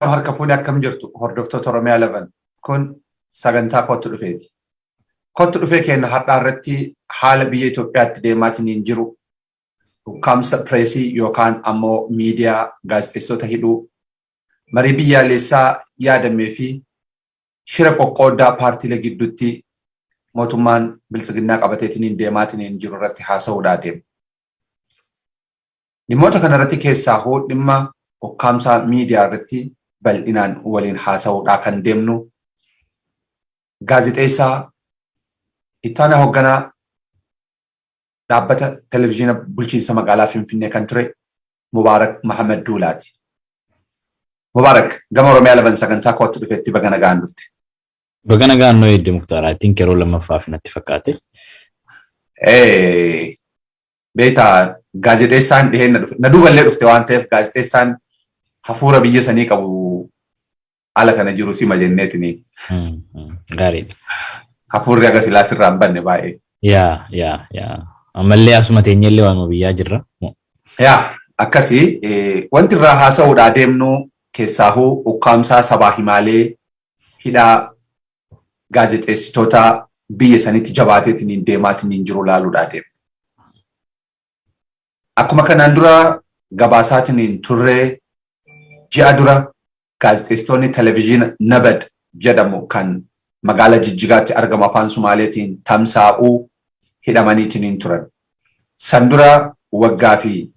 Harka fuunee, akkam jirtu hordoftoota Oromiyaa 11? Kun sagantaa Kottu Dhufeeti. Kottu Dhufee keenya har'aa irratti haala biyya Itoophiyaatti deemaatiin jiru, ukkaamsa pireesii yookaan ammoo miidiyaa, gaazexeessitoota hidhuu, marii biyyaalessaa yaadamee fi shira qoqqooddaa paartiilee gidduutti mootummaan biltsiginnaa qabateetiin deemaatiin jiru irratti haasa'uudhaa deema. Dhimmoota kanarratti keessaa hoo dhimma ukkaamsaa miidiyaa irratti bal'inaan waliin haasa'uudhaa kan deemnu gaazexeessaa ittaanaa hoogganaa dhaabbata televezyiina bulchiinsa magaalaa Finfinnee kan ture Mubaarak Mahamad Duulaati. Mubaarak, gama Oromiyaa 11 sagantaa Kottu Dhufeetti baga nagaan dhufte. Baga nagaan noo eedde, Muktaar. I think yeroo lammaffaaf natti fakkaate. Beektaa, gaazexeessaan dhiheenna dhufe. Na duuballee dhufte waan ta'eef, gaazexeessaan hafuura biyya sanii qabu ala kana jiru sima jenneetini. Gaariidha. Hafuurri aga silaa sirraa hin banne baay'ee. Yaa. Ammallee asuma teenyellee waanuma biyyaa jirra. Yaa, akkasii wanti irraa haasa'uudhaa deemnu keessaahuu ukkaamsaa sabaa himaalee, hidhaa gaazexeessitoota biyya sanitti jabaateetiin deemaatiin jiru laaluudhaa deemna. Akkuma kanaan dura gabaasaatiin turree, ji'a dura gaazexeessitoonni televezyiina Nabad jedhamu kan magaalaa Jijjigaatti argamu afaan Sumaaleetiin tamsaa'uu hidhamaniitiin turan. San dura waggaa fi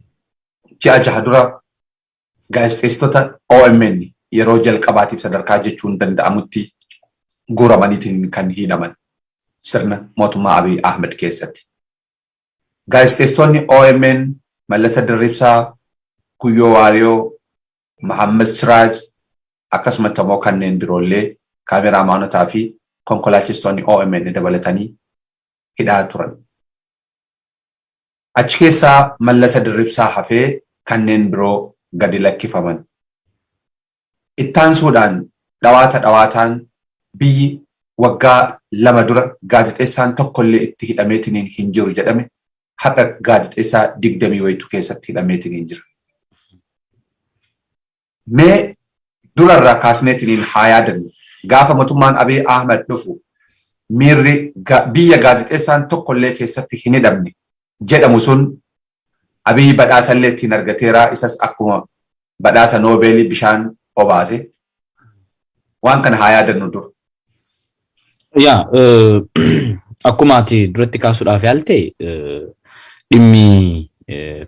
ji'a 6 dura gaazexeessitoota OMN yeroo jalqabaatiif sadarkaa jechuun danda'amutti guuramaniitiin kan hidhaman sirna mootummaa Abiy Ahmed keessatti. Gaazexeessitoonni OMN Mallasa Dirribsaa, Guyyoo Waariyoo, Mahammad Siraaj, akkasumatti immoo kanneen biroollee kaameraamaanotaa fi konkolaachistoonni OMN dabalatanii hidhaa turan. Achi keessaa Mallasa Dirribsaa hafee kanneen biroo gadi lakkifaman. Ittaansuudhaan dhawaata dhawaataan biyyi waggaa 2 dura gaazexeessaan tokkollee itti hidhameetiin hin jiru jedhame har'a gaazexeessaa 20 wayitu keessatti hidhameetiin jira. Mee durarraa kaasneetiin haa yaadannu. Gaafa mootummaan Abiy Ahmed dhufu miirri biyya gaazexeessaan tokkollee keessatti hin hidhamne jedhamu sun Abiy badhaasallee ittiin argateera, isas akkuma badhaasa Noobeelii bishaan obaase. Waan kana haa yaadannu dur. Yaa, akkuma ati duratti kaasuudhaaf yaalte, dhimmi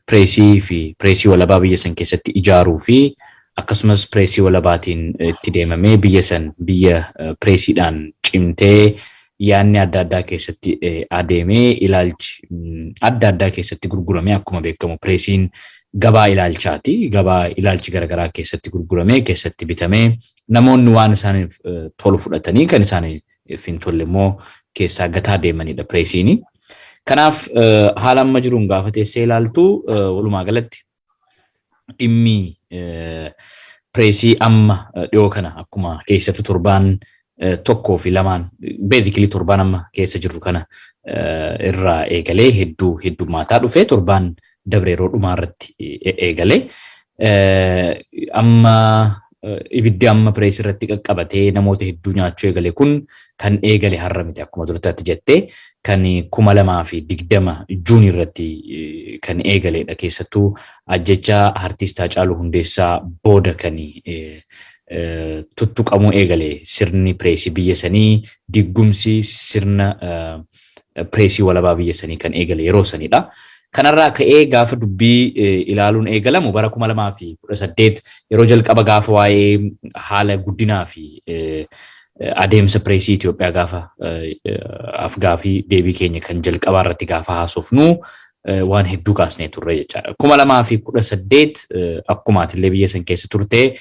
pireesii fi pireesii walabaa biyya san keessatti ijaaruu fi akkasumas pireesii walabaatiin itti deemamee biyya san biyya pireesiidhaan cimtee yaadni adda addaa keessatti adeemee ilaalchi adda addaa keessatti gurguramee, akkuma beekamu pireesiin gabaa ilaalchaati. Gabaa ilaalchi garaagaraa keessatti gurguramee keessatti bitamee namoonni waan isaaniif tolu fudhatanii kan isaaniif hin tolle immoo keessaa gataa deemanidha pireesiini. Kanaaf haala amma jiruun gaafa teessee ilaaltu, walumaa galatti dhimmi pireesii amma dhiyoo kana akkuma keessattuu torbaan tokkoo fi lamaan, basically torbaan amma keessa jirru kana irraa eegalee hedduu heddummaataa dhufe, torbaan dabre yeroo dhumaa irratti eegalee amma ibiddi amma pireesii irratti qaqqabatee namoota hedduu nyaachuu eegale kun kan eegale har'a miti. Akkuma turtatti jettee, kan 2020 Juunii irratti kan eegaledha. Keessattuu ajjecha artiist Haacaaluu Hundeessaa booda kan tuttuqamuu eegale sirni pireesii biyya sanii, diggumsi sirna pireesii walabaa biyya sanii kan eegale yeroo sanidha. Kanarraa ka'ee gaafa dubbii ilaaluun eegalamu, bara 2018 yeroo jalqaba gaafa waa'ee haala guddinaa fi adeemsa pireesii Itoophiyaa gaafa afgaafii deebii keenya kan jalqabaa irratti gaafa haasofnu waan hedduu kaasnee turre jechaadha. 2018 akkuma atillee biyya san keessa turte,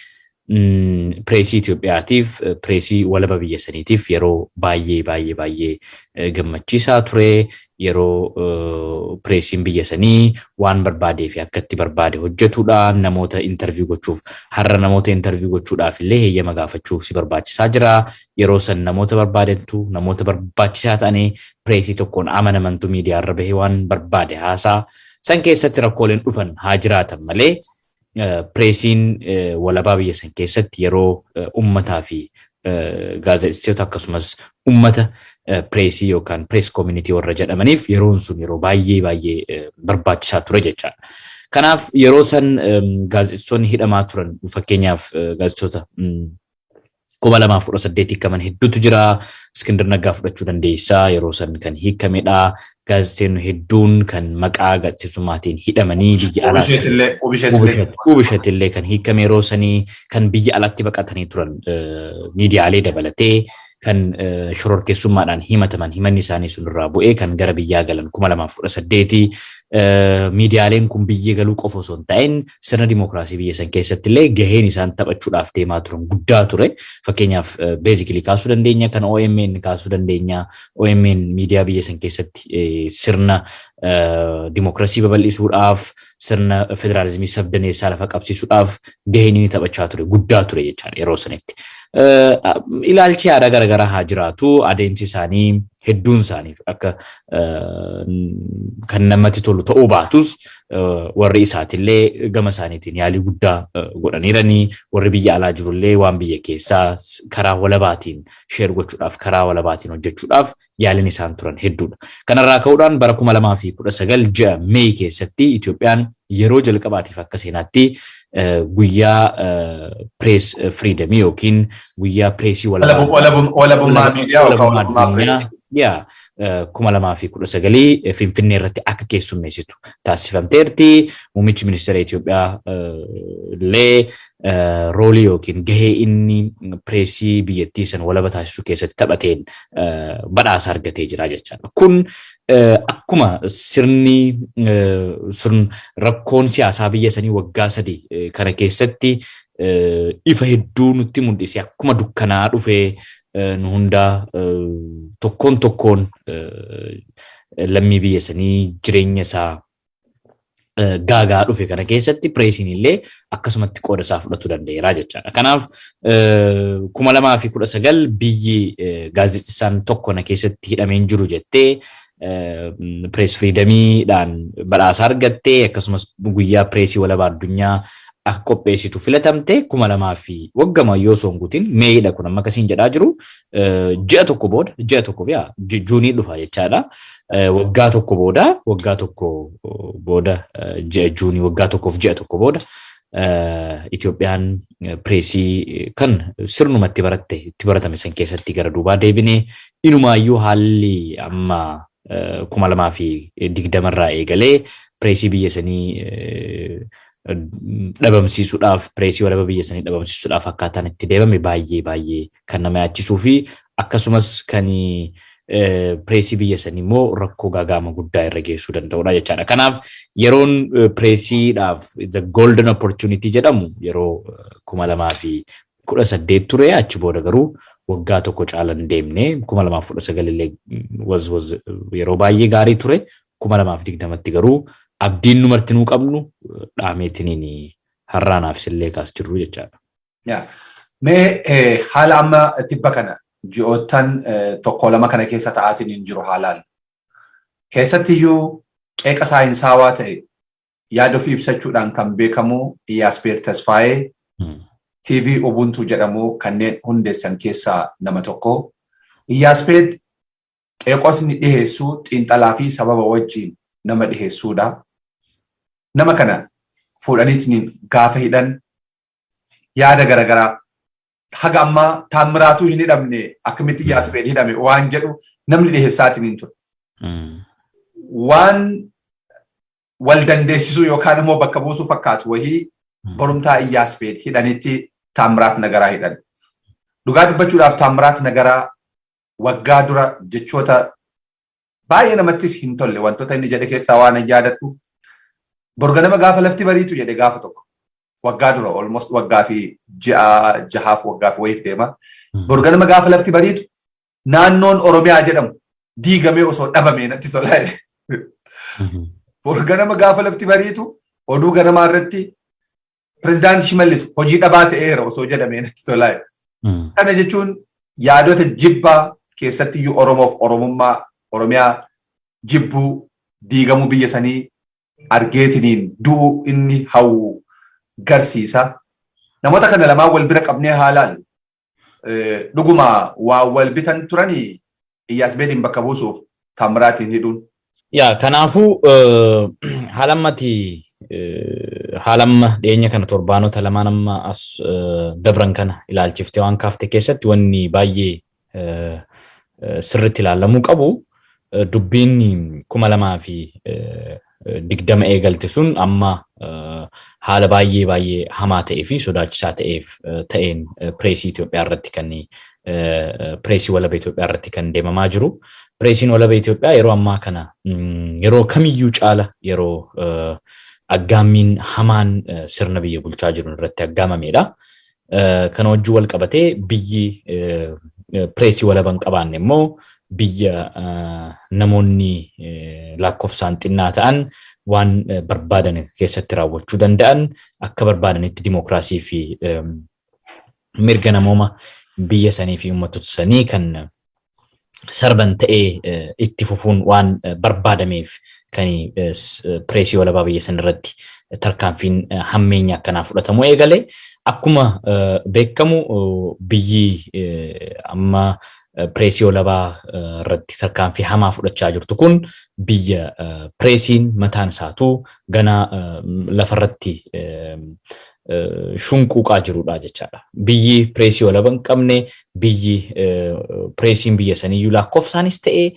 pireesii Itoophiyaatiif, pireesii walaba biyya saniitiif yeroo baay'ee baay'ee baay'ee gammachiisaa ture. Yeroo pireesiin biyya sanii waan barbaadee fi akka itti barbaade hojjetuudha. Namoota interview gochuuf, har'a namoota interview gochuudhaaf illee heeyyama gaafachuuf si barbaachisaa jira. Yeroo san namoota barbaadantu, namoota barbaachisaa ta'anii pireesii tokkoon amanamantu miidiyaa irra bahee waan barbaade haasaa. San keessatti rakkooleen dhufan haa jiraatan malee Pireesiin walabaa biyya san keessatti yeroo uummataa fi gaazexeessitoota akkasumas uummata pireesii yookaan press community warra jedhamaniif yeroon sun yeroo baay'ee baay'ee barbaachisaa ture jechaadha. Kanaaf yeroo san gaazexeessitoonni hidhamaa turan, fakkeenyaaf gaazexeessitoota 2018 hiikaman hedduutu jira. Iskindir Naggaa fudhachuu dandeessaa, yeroo san kan hiikamedha. Gaazexeessitoonni hedduun kan maqaa gaazexeessummaatiin hidhamanii biyya alaa. Ubishetillee kan hiikame yeroo sanii, kan biyya alaatti baqatanii turan, miidiyaalee dabalatee kan shororkeessummaadhaan himataman, himanni isaanii sun irraa bu'ee kan gara biyyaa galan 2018. Miidiyaaleen kun biyya galuu qofa osoo hin ta'in sirna dimookiraasii biyya san keessatti illee gaheen isaan taphachuudhaaf deemaa turan guddaa ture. Fakkeenyaaf basically kaasuu dandeenya, kan OMN kaasuu dandeenya. OMN miidiyaa biyya san keessatti sirna dimookiraasii babal'isuudhaaf, sirna federaalizimii sabdaneessaa lafa qabsiisuudhaaf gaheen inni taphachaa ture guddaa ture jechaadha yeroo sanitti. Ilaalchi yaada garaagaraa haa jiraatu, adeemsi isaanii hedduun isaanii akka kan namatti tolu ta'uu baatus, warri isaatillee gama isaaniitiin yaalii guddaa godhaniiranii, warri biyya alaa jirullee waan biyya keessaa karaa walabaatiin share gochuudhaaf, karaa walabaatiin hojjechuudhaaf yaaliin isaan turan hedduudha. Kanarraa ka'uudhaan bara 2019 ji'a Meey keessatti Itoophiyaan yeroo jalqabaatiif akka seenaatti guyyaa press freedomii yookiin guyyaa pireesii walabummaa miidiyaa yookaan walabummaa pireesii. Yaa, 2019 Finfinnee irratti akka keessummeessitu taasifamteerti. Muummichi ministeera Itoophiyaa illee roolii yookiin gahee inni pireesii biyyattii san walaba taasisuu keessatti taphateen badhaasa argatee jira jechaadha. Kun akkuma sirni sun rakkoon siyaasaa biyya sanii waggaa 3 kana keessatti ifa hedduu nutti mul'ise, akkuma dukkanaa dhufee nu hundaa tokkoon tokkoon lammii biyya sanii jireenya isaa gaagaa dhufe kana keessatti pireesiin illee akkasumatti qooda isaa fudhachuu danda'eera jechaadha. Kanaaf 2019 biyyi gaazexeessaan tokko na keessatti hidhamee hin jiru jettee press freedomiidhaan badhaasa argattee, akkasumas guyyaa pireesii walabaa addunyaa akka qopheessitu filatamte, kuma lamaa fi waggama yoo osoo hin guutin Meeyidha kun amma akkasiin jedhaa jiru, ji'a tokko booda, ji'a tokko yaa Juunii dhufa jechaadha. Waggaa tokko booda, waggaa tokko booda, ji'a Juunii, waggaa tokkoof ji'a tokko booda Itoophiyaan pireesii kan sirnumatti baratte itti baratame san keessatti gara duubaa deebinee, inumaayyuu haalli amma 2020rraa eegalee pireesii biyya sanii dhabamsiisuudhaaf, pireesii walaba biyya sanii dhabamsiisuudhaaf akkaataan itti deemame baay'ee baay'ee kan nama yaachisuu fi akkasumas kan pireesii biyya sanii immoo rakkoo gaagaama guddaa irra geessuu danda'udha jechaadha. Kanaaf yeroon pireesiidhaaf the golden opportunity jedhamu yeroo 2018 ture. Achi booda garuu waggaa tokko caalan deemne. 2019 illee was yeroo baay'ee gaarii ture. 2020tti garuu abdiin nu martinuu qabnu dhaameetiniin har'aanaaf illee kaas jirru jechaadha. Mee haala amma tibba kana ji'oottan tokko lama kana keessa ta'aatiin hin jiru haalaan. Keessattiyyuu qeeqa saayinsaawaa ta'e yaada ofii ibsachuudhaan kan beekamu Iyyaaspeer Tasfaayee, TV Ubuntu jedhamu kanneen hundeessan keessaa nama tokko. Iyyaaspeer qeeqotni dhiheessuu xiinxalaa fi sababa wajjin nama dhiheessuudha. Nama kana fuudhaniitiin gaafa hidhan yaada garaagaraa haga ammaa Taammiraatuu hin hidhamne, akkamitti Iyyaaspeer hidhame waan jedhu namni dhiheessaatiin hin ture. Waan wal dandeessisuu yookaan immoo bakka buusuu fakkaatu wahii borumtaa Iyyaaspeer hidhanitti Taammiraat Nagaraa hidhan. Dhugaa dubbachuudhaaf Taammiraat Nagaraa waggaa dura jechoota baay'ee namattis hin tolle wantoota inni jedhe keessaa waan hin yaadadhu. "Borganama gaafa lafti bariitu," jedhe gaafa tokko. Waggaa dura, almost waggaa fi ji'a jahaaf, waggaa fi wayiif deema. "Borganama gaafa lafti bariitu naannoon Oromiyaa jedhamu diigamee osoo dhabamee natti tola. Borganama gaafa lafti bariitu oduu ganamaa irratti pirezidaanti Shimallis hojii dhabaa ta'eera osoo jedhamee natti tola." Kana jechuun yaadota jibbaa keessatti iyyuu Oromoof Oromummaa, Oromiyaa jibbuu, diigamuu biyya sanii argeetiniin du'u inni hawwu Garsiisa. Namoota kana lamaan wal bira qabnee haalaan dhuguma waa wal bitan turanii Iyyaasbeediin bakka buusuuf Taamiraatiin hidhuun. Yaa, kanaafuu haala ammati haala amma dhiyeenya kana torbaanota lamaan amma as dabran kana ilaalchiftee waan kaafte keessatti, wanni baay'ee sirriitti ilaalamuu qabu, dubbiin 2020 eegalte sun amma haala baay'ee baay'ee hamaa ta'ee fi sodaachisaa ta'eef ta'een pireesii Itoophiyaa irratti, kan pireesii walaba Itoophiyaa irratti kan deemamaa jiru. Pireesiin walaba Itoophiyaa yeroo ammaa kana yeroo kamiyyuu caala yeroo aggaammiin hamaan sirna biyya bulchaa jiru irratti aggaamamedha. Kana wajjin wal qabatee, biyyi pireesii walaba hin qabaanne immoo biyya namoonni lakkoofsaan xinnaa ta'an waan barbaadan keessatti raawwachuu danda'an, akka barbaadanitti dimookiraasii fi mirga namooma biyya sanii fi uummattoota sanii kan sarban ta'ee itti fufuun waan barbaadameef kan pireesii walabaa biyya sana irratti tarkaanfiin hammeenya akkanaa fudhatamuu eegale. Akkuma beekamu, biyyi amma pireesii walabaa irratti tarkaanfii hamaa fudhachaa jirtu kun biyya pireesiin mataan isaatu gana lafarratti shunquuqaa jirudha jechaadha. Biyyi pireesii walaba hin qabne, biyyi pireesiin biyya saniyyuu lakkoofsaanis ta'ee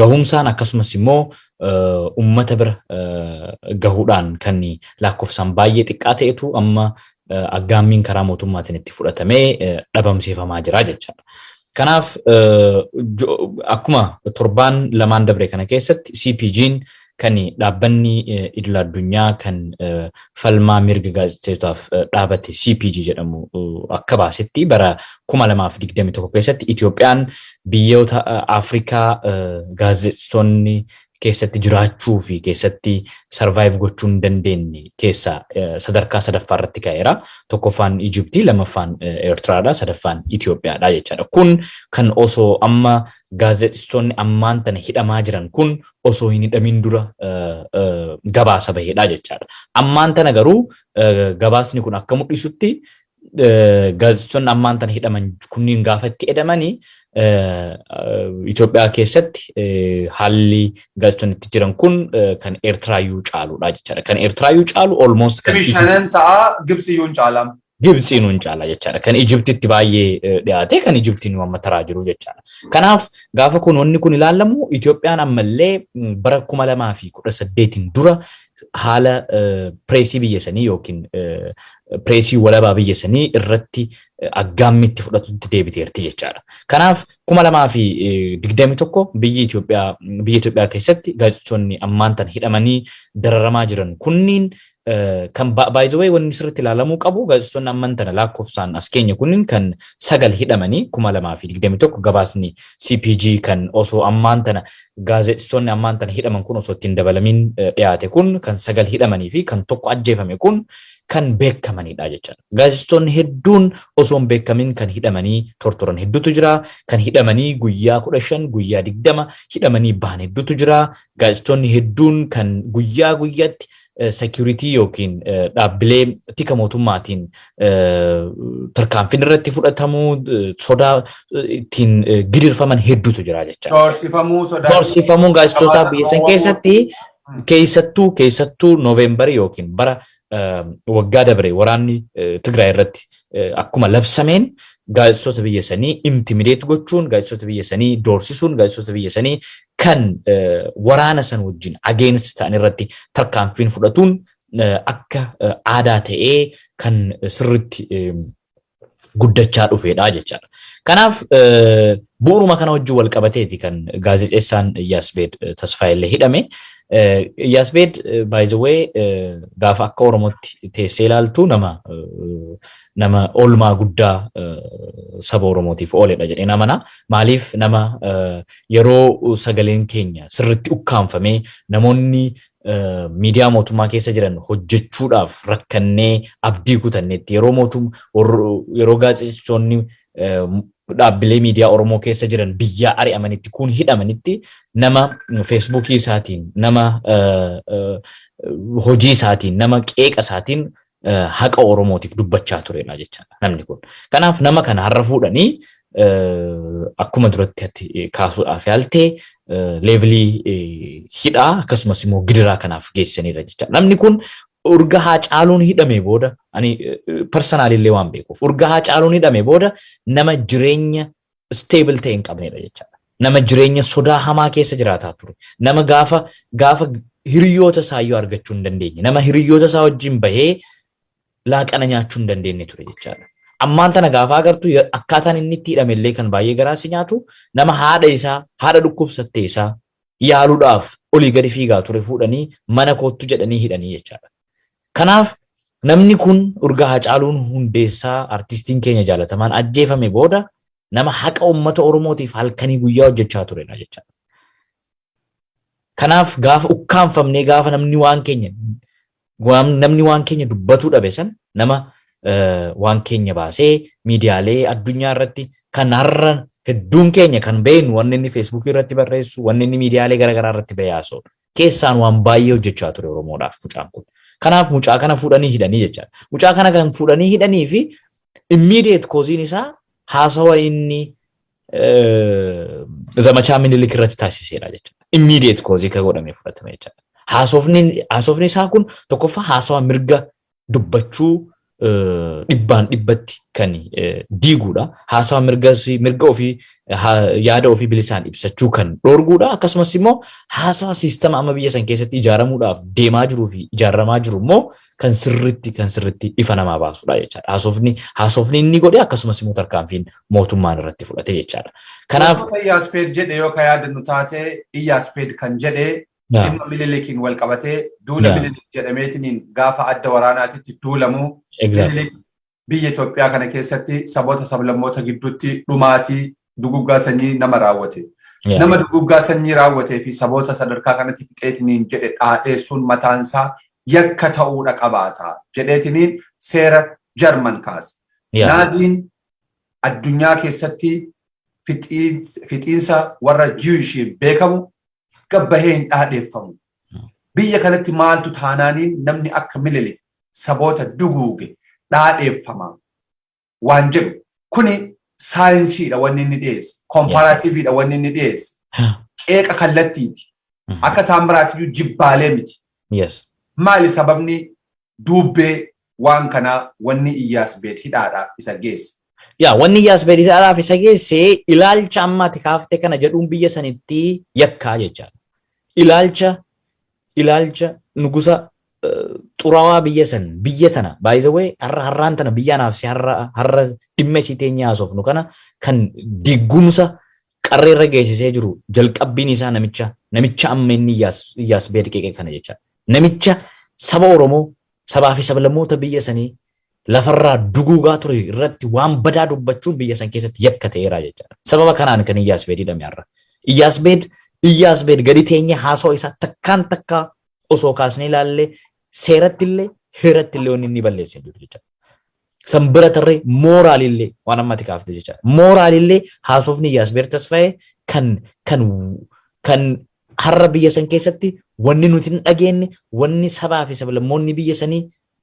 gahumsaan, akkasumas immoo ummata bira gahuudhaan kan lakkoofsaan baay'ee xiqqaa ta'etu amma aggaammiin karaa mootummaatiin itti fudhatamee dhabamsiifamaa jira jechaadha. Kanaaf akkuma torbaan lamaan dabre kana keessatti CPG'n, kan dhaabbanni idil addunyaa kan falmaa mirga gaazexeessotaaf dhaabate CPG jedhamu akka baasetti, bara 2021 keessatti Itoophiyaan biyyoota Afrikaa gaazexeessonni keessatti jiraachuu fi keessatti survive gochuu hin dandeenye keessaa sadarkaa sadaffaa irratti ka'eera. Tokkoffaan Ijiptii, lammaffaan Eertiraadha, sadaffaan Itoophiyaadha jechaadha. Kun kan osoo amma gaazexeessitoonni ammaan tana hidhamaa jiran kun osoo hin hidhamin dura gabaasa bahedha jechaadha. Ammaan tana garuu gabaasni kun akka mul'isutti, gaazexeessitoonni ammaan tana hidhaman kunniin gaafa itti hidhamanii Itoophiyaa keessatti haalli gaazexeessitoonni itti jiran kun kan Eertiraayyuu caaludha jechaadha. Kan Eertiraayyuu caalu almost kan Shanan ta'a, Gibsiyyuu hin caalam. Gibsiinuu hin caala jechaadha. Kan Ijiptitti baay'ee dhiyaate, kan Ijiptiin amma taraa jiru jechaadha. Kanaaf gaafa kun wanni kun ilaalamu, Itoophiyaan ammallee bara 2018n dura haala pireesii biyya sanii yookiin pireesii walabaa biyya sanii irratti aggaammitti fudhatutti deebiteerti jechaadha. Kanaaf 2021 biyya Itoophiyaa keessatti gaazexeessonni ammaan tan hidhamanii dararamaa jiran kunniin kan, by the way, wanni sirriitti ilaalamuu qabu, gaazexeessonni ammaan tana lakkoofsaan as keenya kunniin kan sagal hidhamanii 2021 gabaasni CPG kan osoo ammaan tana gaazexeessonni ammaan tana hidhaman kun osoo ittiin dabalamin dhiyaate kun, kan sagal hidhamanii fi kan tokko ajjeefame kun kan beekamanidha jechaadha. Gaazexeessonni hedduun osoo hin beekamin kan hidhamanii tortoran hedduutu jira. Kan hidhamanii guyyaa 15, guyyaa 20 hidhamanii bahan hedduutu jira. Gaazexeessonni hedduun kan guyyaa guyyaatti security yookiin dhaabbilee tika mootummaatiin tarkaanfiin irratti fudhatamuu, sodaa ittiin gidirfaman hedduutu jira jechaadha. Doorsifamuu, sodaa. Doorsifamuun gaazexeessitoota biyya san keessatti keessattuu Nooveembarii yookiin bara waggaa dabre waraanni Tigraay irratti akkuma labsameen, gaazexeessitoota biyya sanii intimidate gochuun, gaazexeessitoota biyya sanii doorsisuun, gaazexeessitoota biyya sanii kan waraana san wajjin against ta'an irratti tarkaanfiin fudhatuun akka aadaa ta'ee kan sirritti guddachaa dhufeedha jechaadha. Kanaaf bu'uuruma kana wajjin wal qabateeti kan gaazexeessaan Iyyaasbeed Tasfaayillee hidhame. Iyyaasbeed, by the way, gaafa akka Oromootti teessee ilaaltu, nama oolmaa guddaa saba Oromootiif ooledha jedhee amana. Maaliif, nama yeroo sagaleen keenya sirritti ukkaanfamee namoonni miidiyaa mootummaa keessa jiran hojjechuudhaaf rakkannee abdii kutannetti, yeroo mootum yeroo gaazexeessitoonni dhaabbilee miidiyaa Oromoo keessa jiran biyyaa ari'amanitti, kun hidhamanitti, nama Feesbuukii isaatiin, nama hojii isaatiin, nama qeeqa isaatiin haqa Oromootiif dubbachaa turedha jechaadha namni kun. Kanaaf nama kana har'a fuudhanii, akkuma duratti kaasuudhaaf yaaltee, level hidhaa akkasumas immoo gidiraa kanaaf geessanidha jechaadha. Namni kun urga Haacaaluun hidhame booda, ani personally illee waan beekuuf, urga Haacaaluun hidhame booda nama jireenya stable ta'e hin qabnedha jechaadha. Nama jireenya sodaa hamaa keessa jiraataa ture. Nama gaafa gaafa hiriyoota isaa iyyuu argachuu hin dandeenye. Nama hiriyoota isaa wajjin bahee laaqana nyaachuu hin dandeenye ture jechaadha. Ammaan tana gaafa agartu, akkaataan inni itti hidhame illee kan baay'ee garaa si nyaatu, nama haadha isaa, haadha dhukkubsattee isaa yaaluudhaaf olii gadi fiigaa ture fuudhanii mana koottu jedhanii hidhanii jechaadha. Kanaaf namni kun urga Haacaaluun Hundeessaa, artistiin keenya jaalatamaan, ajjeefame booda nama haqa uummata Oromootiif halkanii guyyaa hojjechaa turedha jechaadha. Kanaaf gaafa ukkaanfamnee, gaafa namni waan keenya dubbatuu dhabe san, nama waan keenya baasee miidiyaalee addunyaa irratti, kan har'a hedduun keenya kan beeknu, wanni inni Feesbuukii irratti barreessu, wanni inni miidiyaalee garaagaraa irratti bahee haasa'udha. Keessaan waan baay'ee hojjechaa ture Oromoodhaaf mucaan kun. Kanaaf mucaa kana fuudhanii hidhanii jechaadha. Mucaa kana kan fuudhanii hidhanii fi immediate cause-iin isaa haasawa inni zamachaa Minilik irratti taasisedha jechuudha. Immediate cause kan godhamee fudhatame jechaadha. Haasofni isaa kun tokkoffaa haasawa mirga dubbachuu dhibbaan dhibbatti kan diiguudha. Haasawa mirga ofii, yaada ofii bilisaan ibsachuu kan dhoorguudha. Akkasumas immoo haasawa siistama amma biyya san keessatti ijaaramuudhaaf deemaa jiruu fi ijaaramaa jiru immoo kan sirritti ifa namaa baasudha jechaadha. Haasofni inni godhe, akkasumas immoo tarkaanfiin mootummaan irratti fudhate jechaadha. Kanaaf Iyyaaspeed jedhe yoo ka yaadannu taate, Iyyaaspeed kan jedhe dhimma Minilikiin wal qabatee, duula Minilik jedhameetiniin gaafa adda waraanaatitti duulamu, Minilik biyya Itoophiyaa kana keessatti saboota sablammoota gidduutti dhumaatii duguggaa sanyii nama raawwate. Nama duguggaa sanyii raawwatee fi saboota sadarkaa kanatti fixeetiniin jedhe dhaadheessuun mataansaa yakka ta'uudha qabaata jedheetiniin seera Jarman kaase. Naaziin addunyaa keessatti fixiinsa warra Jewish-iin beekamu gabbahee hin dhaadheeffamu. Biyya kanatti maaltu taanaaniin namni akka Minilik saboota duguuge dhaadheeffama waan jedhu, kuni saayinsiidha wanni inni dhiyeesse. Comparative-iidha wanni inni dhiyeesse. Qeeqa kallattiiti. Akka Taammiraatiyyuu jibbaalee miti. Maali sababni duubbee waan kanaa, wanni Iyyaasbeed hidhaadhaaf isa geesse? Yaa, wanni Iyyaasbeed hidhaadhaaf isa geesse ilaalcha amma ati kaaftee kana jedhuun biyya sanitti yakkaa jechaadha. Ilaalcha nugusa xuraawaa biyya san, biyya tana, by the way, har'a har'aan tana biyya anaaf si har'a har'a dhimma isii teenyee haasofnu kana kan diggumsa qarreerra geessisee jiru, jalqabbiin isaa namicha amma inni Iyyaasbeed qeeqe kana jechaadha. Namicha saba Oromoo, sabaa fi sablammoota biyya sanii lafarraa duguugaa ture irratti waan badaa dubbachuun biyya san keessatti yakka ta'eera jechaadha. Sababa kanaan kan Iyyaasbeed hidhame har'a. Iyyaasbeed gadi teenye haasawaa isaa takkaan takkaa osoo kaasnee ilaallee, seeratti illee heeratti illee wanni inni balleesse jiru jechaadha. San bira tarree morally-llee, waan ammatti kaafte jechaadha. Morally-llee haasofni Iyyaasbeed Tasfaayee kan har'a biyya san keessatti wanni nuti hin dhageenye, wanni sabaa fi sablammoonni biyya sanii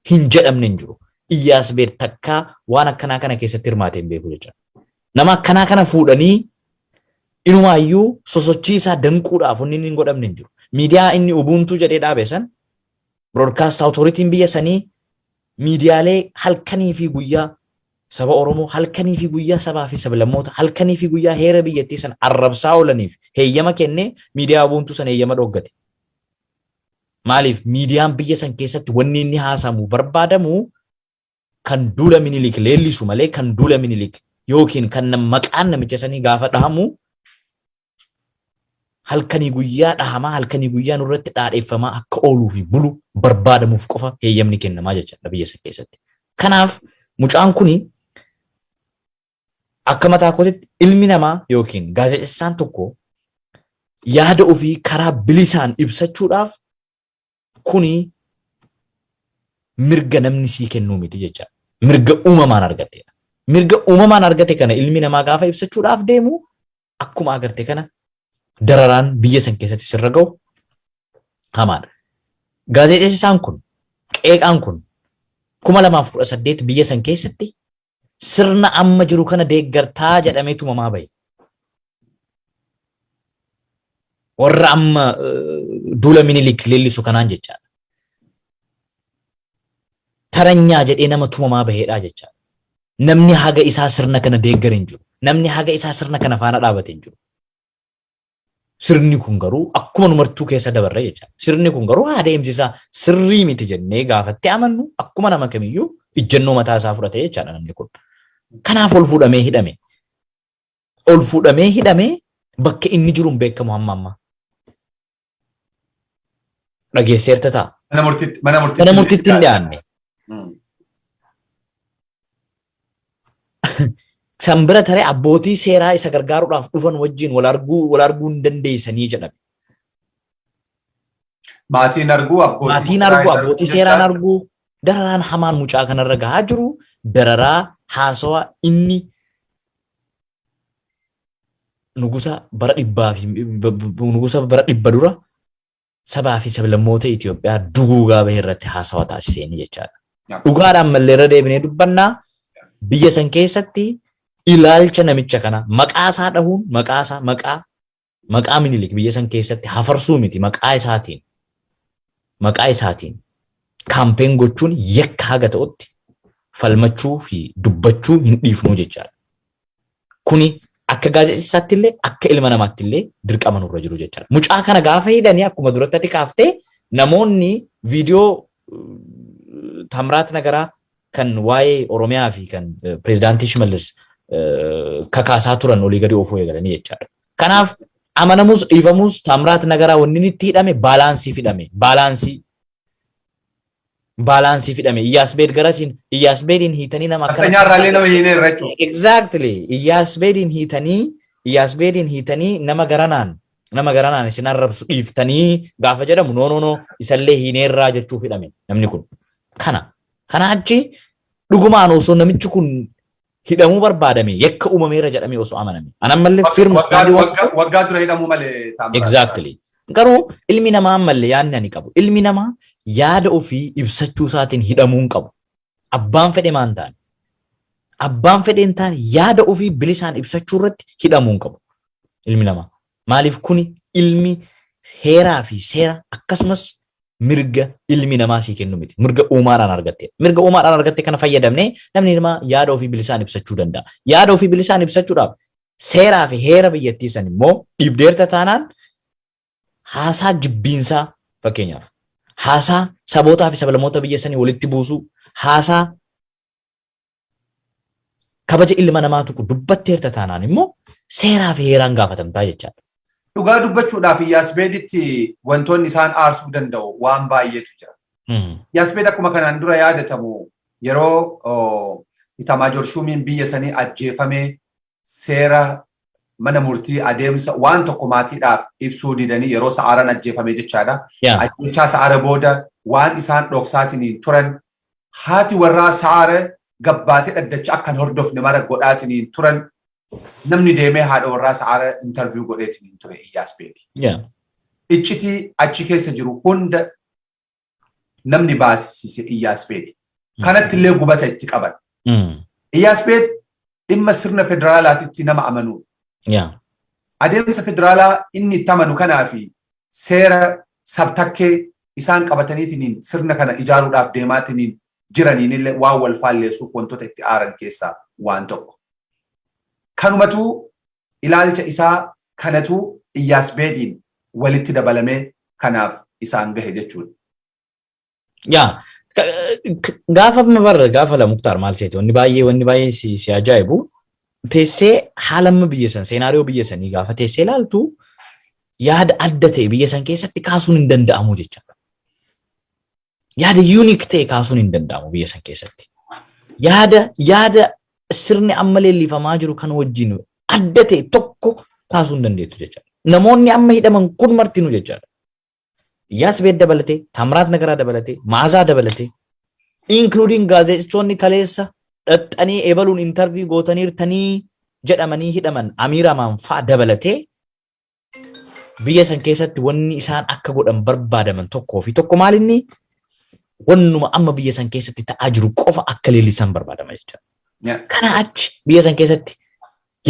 hin jedhamne hin jiru. Iyyaasbeed takkaa waan akkanaa kana keessatti hirmaatee hin beeku jechaadha. Nama akkanaa kana fuudhanii inumaayyuu sosochii isaa danquudhaaf wanni inni hin godhamne hin jiru. Miidiyaa inni Ubuntu jedhee dhaabe san, Broadcast Authority'n biyya sanii miidiyaalee halkanii fi guyyaa saba Oromoo, halkanii fi guyyaa sabaa fi sablammoota, halkanii fi guyyaa heera biyyattii san arrabsaa oolaniif heeyyama kennee, miidiyaa Ubuntu san heeyyama dhoggate. Maaliif? Miidiyaan biyya san keessatti wanni inni haasamu barbaadamu kan duula Minilik leellisu malee, kan duula Minilik yookiin kan maqaan namicha sanii gaafa dhahamu halkanii guyyaa dhahamaa, halkanii guyyaa nurratti dhaadheeffamaa akka ooluu fi bulu barbaadamuuf qofa heeyyamni kennamaa jechaadha biyya san keessatti. Kanaaf mucaan kuni akka mataa kootitti, ilmi namaa yookiin gaazexeessaan tokko yaada ofii karaa bilisaan ibsachuudhaaf kuni mirga namni sii kennuu miti jechaadha. Mirga uumamaan argatteedha. Mirga uumamaan argate kana ilmi namaa gaafa ibsachuudhaaf deemu, akkuma agarte kana dararaan biyya san keessatti sirra ga'u hamaadha. Gaazexeessaan kun, qeeqaan kun, 2018 biyya san keessatti sirna amma jiru kana deeggartaa jedhamee tumamaa bahe. Warra amma duula Minilik leellisu kanaan jechaadha. Taranyaa jedhee nama tumamaa baheedha jechaadha. Namni haga isaa sirna kana deeggare hin jiru. Namni haga isaa sirna kana faana dhaabate hin jiru. Sirni kun garuu akkuma nu martuu keessa dabarre jecha. Sirni kun garuu adeemsi isaa sirrii miti jennee gaafattee amannu, akkuma nama kamiyyuu ijjennoo mataa isaa fudhate jechaadha namni kun. Kanaaf ol fuudhamee hidhame. Ol fuudhamee hidhamee bakka inni jiru hin beekamu hamma ammaa. Dhageesseerta ta'a. Mana murtiitti mana murtiitti Mana murtiitti hin dhiyaanne. San bira taree abbootii seeraa isa gargaaruudhaaf dhufan wajjin wal arguu hin dandeessanii jedhame. Maatiin arguu, abbootii Maatiin arguu, abbootii seeraan arguu, dararaan hamaan mucaa kanarra gahaa jiru dararaa haasawa inni nugusa bara dhibbaa fi nugusa bara 100 dura sabaa fi sablammoota Itoophiyaa duguugaa bahe irratti haasawa taasiseenii jechaadha. Dhugaadhaan mallee irra deebinee dubbannaa, biyya san keessatti ilaalcha namicha kana maqaa isaa dhahuun, maqaa isaa, maqaa Minilik biyya san keessatti hafarsuu miti, maqaa isaatiin campaign gochuun yakka haga ta'utti falmachuu fi dubbachuu hin dhiifnuu jechaadha. Kuni akka gaazexeessaatti illee, akka ilma namaatti illee dirqama nurra jiru jechaadha. Mucaa kana gaafa hidhanii, akkuma duratti ati kaaftee, namoonni viidiyoo Tamraat Nagaraa kan waa'ee Oromiyaa fi kan pireezidaantii Shimallis kakaasaa turan olii gadi oofuu eegalanii jechaadha. Kanaaf amanamus dhiifamus, Tamraat Nagaraa wanni inni itti hidhame balance hidhame, balance hidhame. Iyyaasbeed garasiin Iyyaasbeediin hiitanii nama akkana. Nafxanyaa irraallee nama hiineerra jechuudha. Exactly. Iyyaasbeediin hiitanii nama garanaan isin arrabsu dhiiftanii gaafa jedhamu, no, no, no, isallee hiineerraa jechuuf hidhame namni kun. Kana. Kana achi dhugumaan osoo namichi kun hidhamuu barbaadame, yakka uumameera jedhamee osoo amaname. An ammallee firmu Waggaa dura hidhamuu malee Taamiraat. Exactly. Garuu ilmi namaa ammallee yaadni ani qabu, ilmi namaa yaada ofii ibsachuu isaatiin hidhamuu hin qabu. Abbaan fedhe maan ta'an. Abbaan fedhe hin taane yaada ofii bilisaan ibsachuu irratti hidhamuu hin qabu ilmi namaa. Maaliif kuni ilmi heeraa fi seera akkasumas mirga ilmi namaa sii kennu miti. Mirga uumaadhaan argatte. Mirga uumaadhaan argatte kana fayyadamnee namni namaa yaada ofii bilisaan ibsachuu danda'a. Yaada ofii bilisaan ibsachuudhaaf seeraa fi heera biyyattii san immoo dhiibdeerta taanaan, haasaa jibbiinsaa, fakkeenyaaf haasaa sabootaa fi sablammoota biyya sanii walitti buusuu, haasaa kabaja ilma namaa tuqu dubbatteerta taanaan immoo seeraa fi heeraan gaafatamtaa jechaadha. Dhugaa dubbachuudhaaf Iyyaasbeeditti wantoonni isaan aarsuu danda'u waan baay'eetu jira. Iyyaasbeed akkuma kanaan dura yaadatamu yeroo Itamaajoor Shuumiin biyya sanii ajjeefamee seera mana murtii adeemsa waan tokko maatiidhaaf ibsuu didanii yeroo Sa'aaran ajjeefame jechaadha. Ajjechaa Sa'aara booda waan isaan dhoksaatiin turan, haati warraa Sa'aara gabbaatee dhaddacha akka hin hordofne mara godhaatiin turan, namni deemee haadha warraa Sa'aara interview godheetiin ture Iyyaasbeedi. Iccitii achi keessa jiru hunda namni baasise Iyyaasbeedi. Kanatti illee gubata itti qaban. Iyyaasbeed dhimma sirna federaalaatitti nama amanuudha. Adeemsa federaalaa inni itti amanu kanaa fi seera sabtakkee isaan qabataniitiin sirna kana ijaaruudhaaf deemaatiin jiraniin illee waan wal faalleessuuf wantoota itti aaran keessaa waan tokko. Kanumatu ilaalcha isaa kanatu Iyyaasbeediin walitti dabalamee kanaaf isaan gahe jechuudha. Yaa, gaafa barra gaafa la Muktaar maal seete, wanni baay'ee si ajaa'ibu, teessee haala amma biyya san, scenario biyya sanii gaafa teessee ilaaltu, yaada adda ta'e biyya san keessatti kaasuun hin danda'amu jechaadha. Yaada unique ta'e kaasuun hin danda'amu biyya san keessatti. Yaada sirni amma leellifamaa jiru kan wajjin adda ta'e tokko kaasuu hin dandeettu jechaadha. Namoonni amma hidhaman kun martinuu jechaadha. Iyyaasbeed dabalatee, Taamiraat Nagaraa dabalatee, Maazaa dabalatee, including gaazexeessitoonni kaleessa Dhaxxanii ebaluun interview gootaniirtanii jedhamanii hidhaman, Amiir Amaan fa'a dabalatee, biyya san keessatti wanni isaan akka godhan barbaadaman tokkoo fi tokko maalinni wannuma amma biyya san keessatti ta'aa jiru qofa akka leellisan barbaadama jechuudha. Kana achi biyya san keessatti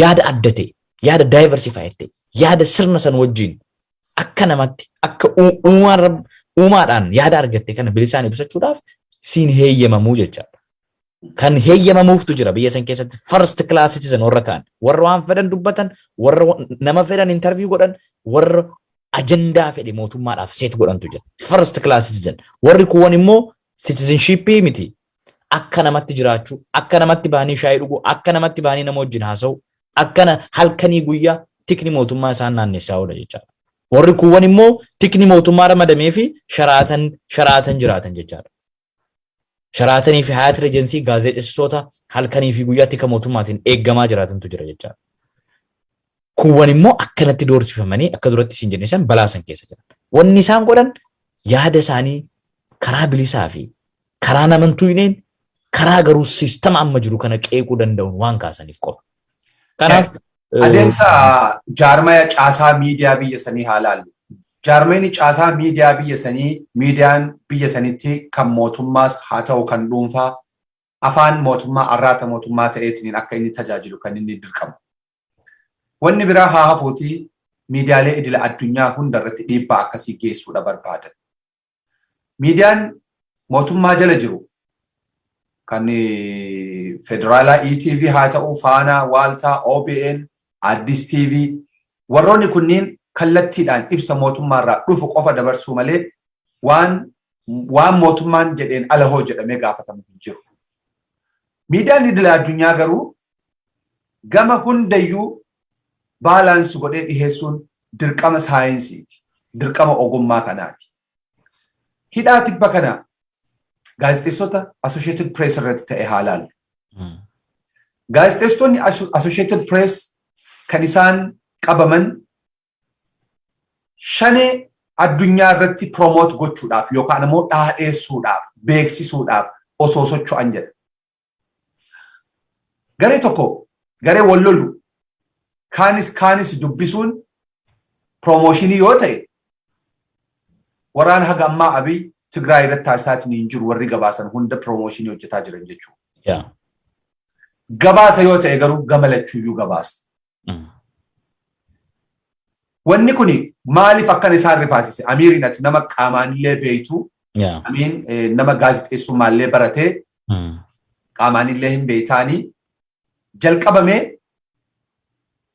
yaada adda ta'e, yaada diversified ta'e, yaada sirna san wajjin akka namatti akka uumaadhaan yaada argatte kana bilisaan ibsachuudhaaf siin heeyyamamuu jechaadha. Kan heeyyamamuuftu jira biyya san keessatti, first class citizen warra ta'an, warra waan fedhan dubbatan, warra nama fedhan interview godhan, warra ajandaa fedhe mootummaadhaaf set godhantu jira. First class citizen. Warri kuuwwan immoo citizenshipii miti. Akka namatti jiraachuu, akka namatti bahanii shaayii dhuguu, akka namatti bahanii nama wajjin haasa'u, akkana halkanii guyyaa tikni mootummaa isaan naannessaa oola jechaadha. Warri kuuwwan immoo tikni mootummaa ramadamee fi sharaatan jiraatan jechaadha. Sharaatanii fi Hyatt Regency gaazexeessitoota halkanii fi guyyaa tika mootummaatiin eeggamaa jiraatantu jira jechaadha. Kuuwwan immoo akkanatti doorsifamanii akka duratti isin jenne san balaa san keessa jiran. Wanni isaan godhan yaada isaanii karaa bilisaa fi karaa namantuu hineen, karaa garuu siistama amma jiru kana qeequu danda'uun waan kaasaniif qofa. Kanaaf adeemsa jaarmaya caasaa miidiyaa biyya sanii haa laallu. Jaarmayni caasaa miidiyaa biyya sanii, miidiyaan biyya sanitti kan mootummaas haa ta'u kan dhuunfaa, afaan mootummaa arraata mootummaa ta'eetiin akka inni tajaajilu kan inni dirqamu. Wanni biraa haa hafuuti, miidiyaalee idila addunyaa hunda irratti dhiibbaa akkasii geessuudha barbaadan. Miidiyaan mootummaa jala jiru kan federaalaa ETV haa ta'u, Faanaa, Waaltaa, OBN, Addis TV, warroonni kunniin kallattiidhaan ibsa mootummaarraa dhufu qofa dabarsuu malee waan mootummaan jedheen ala hoo jedhamee gaafatamu hin jiru. Miidiyaan idila addunyaa garuu gama hundayyuu balance godhee dhiheessuun dirqama saayinsiiti. Dirqama ogummaa kanaati. Hidhaa tibba kana gaazexeessota Associated Press irratti ta'e haa laallu. Gaazexeessitoonni Associated Press kan isaan qabaman shanee addunyaa irratti promote gochuudhaaf yookaan immoo dhaadheessuudhaaf, beeksisuudhaaf osoo socho'an jedha. Garee tokko, garee wal lolu kaanis dubbisuun promotion yoo ta'e, waraana haga ammaa Abiy Tigraay irratti taasisaatiin hin jiru warri gabaasan hunda promotion hojjetaa jiran jechuudha. Gabaasa yoo ta'e garuu gama lachuuyyuu gabaasta. Wanni kuni maaliif akkana isaan rifaasise? Amiiriin, ati nama qaamaanillee beeytu, Amiin nama gaazexeessummaallee baratee qaamaanillee hin beeytaanii, jalqabamee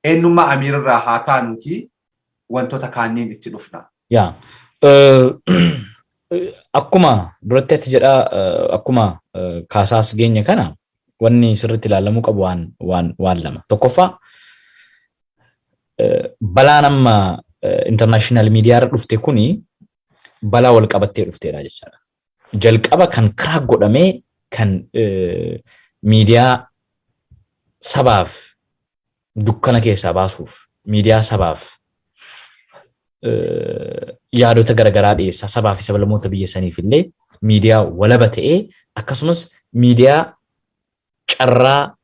eenyummaa Amiirirraa haa kaanuuti, wantoota kaanniin itti dhufna. Yaa. Akkuma duratti ati jedhaa, akkuma kaasaas geenye kana, wanni sirriitti ilaalamuu qabu waan lama. Tokkoffaa, balaan amma international miidiyaa irra dhufte kuni balaa wal qabattee dhufteedha jechaadha. Jalqaba kan karaa godhamee kan miidiyaa sabaaf dukkana keessaa baasuuf, miidiyaa sabaaf yaadota garaagaraa dhiyeessaa, sabaa fi sablammoota biyya saniif illee miidiyaa walaba ta'ee, akkasumas miidiyaa carraa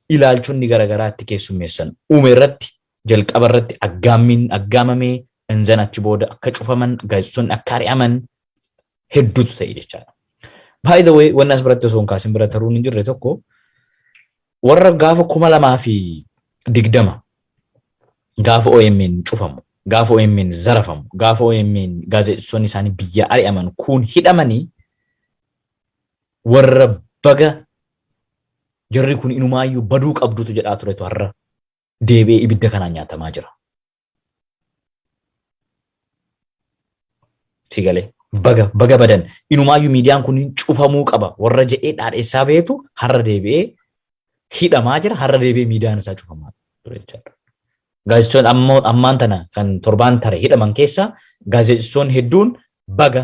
ilaalchonni garaagaraa itti keessummeessan uume irratti jalqaba irratti aggaammiin aggaamamee, inzan achi booda akka cufaman, gaazexeessonni akka ari'aman hedduutu ta'e jechaadha. By the way, wanni as biratti osoo hin kaasin bira taruun hin jirre tokko, warra gaafa 2020 gaafa OMN cufamu, gaafa OMN zarafamu, gaafa OMN gaazexeessonni isaanii biyya ari'aman kun hidhamanii, warra "baga jarri kun inumaayyuu baduu qabdutu" jedhaa turetu har'a deebi'ee ibidda kanaan nyaatamaa jira. Si galee, "baga baga badan, inumaayyuu miidiyaan kun cufamuu qaba" warra jedhee dhaadheessaa beetu har'a deebi'ee hidhamaa jira, har'a deebi'ee miidiyaan isaa cufamaa ture jechaadha. Gaazexeessonni ammoo ammaan tana kan torbaan tare hidhaman keessa gaazexeessonni hedduun "baga,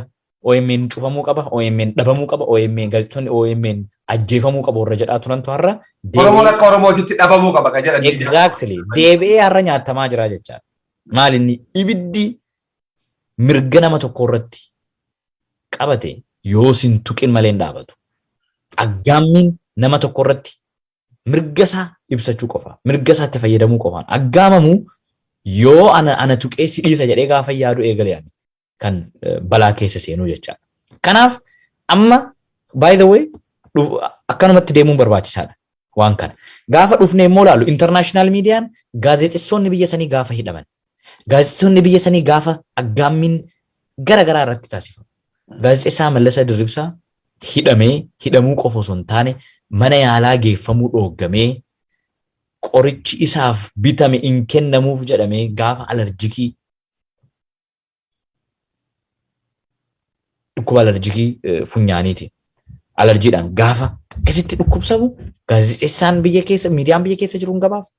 OMN cufamuu qaba, OMN dhabamuu qaba, OMN, gaazexeessonni OMN ajjeefamuu qaba" warra jedhaa turantu har'a "Oromoon akka Oromootitti dhabamuu qaba" kan jedhan. Exactly. Deebi'ee har'a nyaatamaa jira jechaadha. Maal inni ibiddi mirga nama tokko irratti qabate yoo sin tuqin malee hin dhaabatu. Aggaammiin Nama tokko irratti mirga isaa ibsachuu qofa, mirga isaatti fayyadamuu qofaan aggaamamu yoo ana tuqee si dhiisa jedhee gaafa yaadu eegale ani kan balaa keessa seenuu jechaadha. Kanaaf amma, by the way, akkanumatti deemuun barbaachisaadha waan kana. Gaafa dhufnee immoo ilaallu, international miidiyaan gaazexeessonni biyya sanii gaafa hidhaman, gaazexeessonni biyya sanii gaafa aggaammiin gara garaa irratti taasifamu. Gaazexeessaa Mallasa Dirribsaa hidhamee, hidhamuu qofa osoo hin taane mana yaalaa geeffamuu dhooggamee, qorichi isaaf bitame hin kennamuuf jedhamee, gaafa alarjikii, dhukkuba alarjikii funyaaniiti. Alarjiidhaan gaafa akkasitti dhukkubsamu gaazexeessaan biyya keessa, miidiyaan biyya keessa jiru hin gabaafne.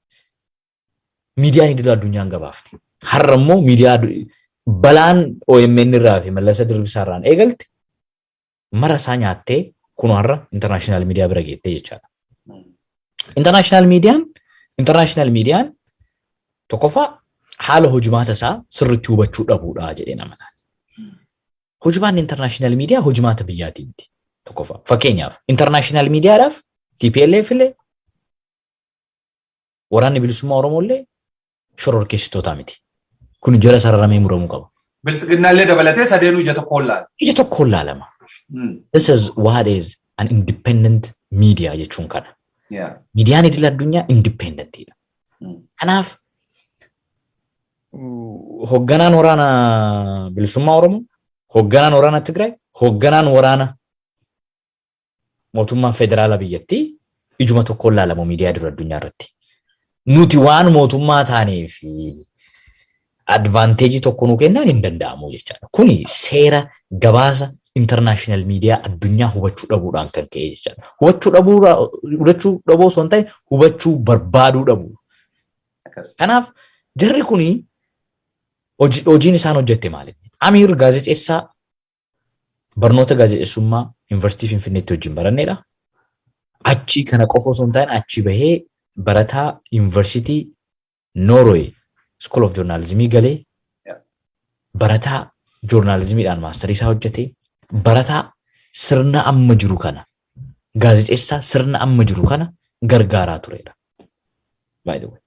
Miidiyaan idil addunyaa hin gabaafne. Har'a immoo miidiyaa balaan OMN irraa fi Mallasa Dirribisaa irraan eegalte mara isaa nyaattee kun har'a international miidiyaa bira geettee jechaadha. International miidiyaan tokkoffaa haala hojimaata isaa sirriitti hubachuu dhabuudha jedhee nama laala. Hojimaanni international miidiyaa hojimaata biyyaatii miti. Tokkoffaa. Fakkeenyaaf, international miidiyaadhaaf TPLF illee Waraanni Bilisummaa Oromoo illee shororkeessitootaa miti. Kun jala sararamee muramuu qaba. Biltsiginnaallee dabalatee sadeenuu ija tokkoon laala. Ija tokkoon laalama. This is what is an independent media jechuun kana. Miidiyaan idil addunyaa independentiidha. Kanaaf hoogganaan waraana bilisummaa Oromoo, hoogganaan waraana Tigraay, hoogganaan waraana mootummaan federaala biyyattii ijuma tokkoon laalamu miidiyaa idil addunyaa irratti. Nuti waan mootummaa taanee fi advantage tokko nu kennaan hin danda'amu jechaadha. Kuni seera gabaasa international miidiyaa addunyaa hubachuu dhabuudhaan kan ka'e jechaadha. Hubachuu dhabuu osoo hin ta'in hubachuu barbaaduu dhabu. Kanaaf jarri kuni hojiin isaan hojjette maali? Amiir gaazexeessaa barnoota gaazexeessummaa Yuunivarsiitii Finfinneetti wajjin baranneedha. Achi kana qofa osoo hin taane achi bahee barataa Yuunivarsiitii Norway School of Journalismii galee, barataa joornaalizimiidhaan maastarii isaa hojjete, barataa sirna amma jiru kana, gaazexeessaa sirna amma jiru kana gargaaraa turedha. By the way.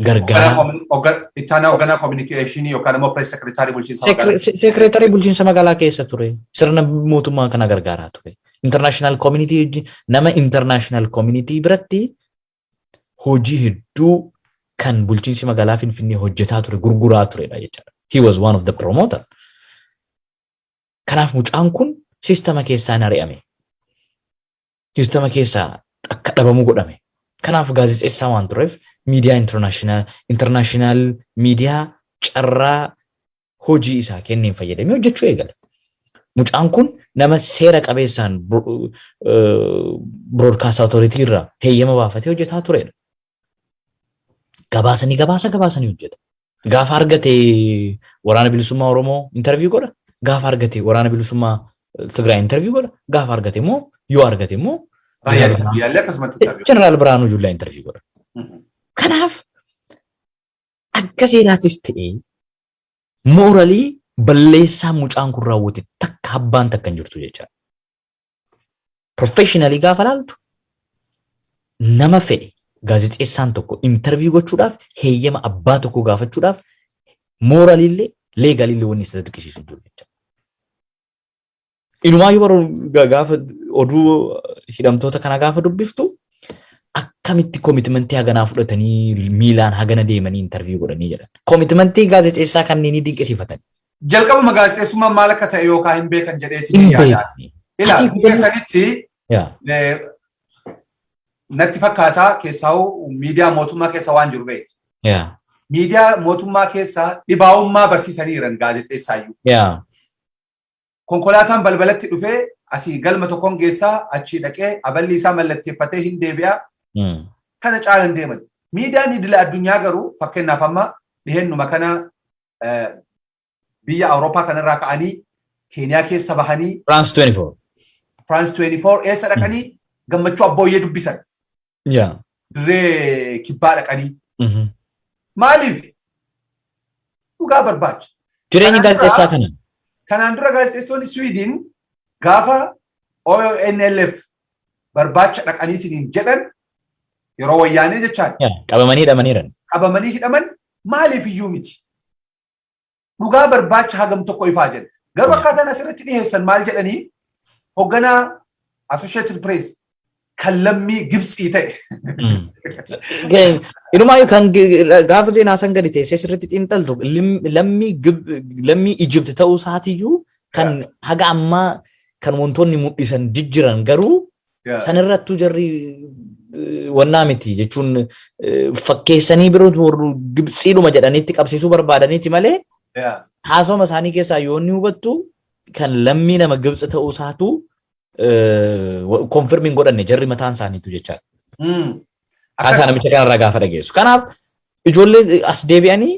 Gargaaraa. Ittaanaa hoogganaa kominikeeshinii yookaan immoo press secretary bulchiinsa magaalaa. Secretary bulchiinsa magaalaa keessa ture. Sirna mootummaa kana gargaaraa ture. International community, nama international community biratti hojii hedduu kan bulchiinsi magaalaa Finfinnee hojjetaa ture gurguraa turedha jechaadha. He was one of the promoter. Kanaaf mucaan kun siistama keessaa ni ari'ame. Siistama keessaa akka dhabamu godhame. Kanaaf gaazexeessaa waan tureef miidiyaa international miidiyaa carraa hojii isaa kenneen fayyadamee hojjechuu eegale. Mucaan kun nama seera qabeessaan Broadcast Authority irraa heeyyama baafatee hojjetaa turedha. Gabaasanii gabaasa gabaasanii hojjeta. Gaafa argate Waraana Bilisummaa Oromoo interview godha. Gaafa argate Waraana Bilisummaa Tigraay interview godha. Gaafa argate immoo, yoo argate immoo, Jeneraal Biraanuu Juulaa interview godha. Kanaaf akka seeraattis ta'ee morally balleessaa mucaan kun raawwate takka abbaan takka hin jirtu jechaadha. Professionally gaafa laaltu, nama fedhe gaazexeessaan tokko interview gochuudhaaf heeyyama abbaa tokko gaafachuudhaaf morally-llee legally-llee wanni isa dirqisiisu hin jiru jechaadha. Inumaayyuu baruu gaafa oduu hidhamtoota kana gaafa dubbiftu, akkamitti commitmentii haganaa fudhatanii miilaan hagana deemanii interview godhanii jedhan. Commitmentii gaazexeessaa kanneenii dinqisiifatan. Jalqabuma gaazexeessummaan maal akka ta'e yookaan hin beekan jedheetiin hin yaada. Ilaa, biyya sanitti natti fakkaataa keessaa'u miidiyaa mootummaa keessa waan jiru beektu. Miidiyaa mootummaa keessa dhibaa'ummaa barsiisanii jiran gaazexeessaayyuu. Konkolaataan balbalatti dhufee asii galma tokkoon geessaa, achii dhaqee aballi isaa mallatteeffatee hin deebi'a. Kana caalan deeman. Miidiyaan idila addunyaa garuu, fakkeenyaaf, amma dhihennuma kana biyya Awurooppaa kanarraa ka'anii Keeniyaa keessa bahanii France 24. France 24 eessa dhaqanii Gammachuu Abbooyyee dubbisan. Dirree Kibbaa dhaqanii. Maaliif? Dhugaa barbaacha. Jireenyi gaazexeessaa kana. Kanaan dura gaazexeessitoonni Swiidin gaafa ONLF Barbaacha dhaqaniitiin jedhan yeroo Wayyaanee jechaan. Qabamanii hidhamaniiran. Qabamanii hidhaman maaliif iyyuu miti. Dhugaa barbaacha hagam tokko ifaa jedha. Garuu akkaataan asirratti dhiyeessan maal jedhanii, hoogganaa Associated Press kan lammii Gibxii ta'e. Inumaayyuu kan gaafa seenaa san gadi teessee sirriitti xiinxaltu, lammii Ijipt ta'uu isaatiiyyuu kan haga ammaa kan wantoonni mul'isan jijjiran, garuu sanirrattuu jarri wannaa miti jechuun fakkeessanii biroo warri Gibxiidhuma jedhaniitti qabsiisuu barbaadaniiti malee, haasawama isaanii keessaa yoo inni hubattu kan lammii nama Gibxi ta'uu isaatu confirm hin godhanne jarri mataan isaaniitu jechaadha. Haasaa namicha kanarraa gaafa dhageessu. Kanaaf ijoollee as deebi'anii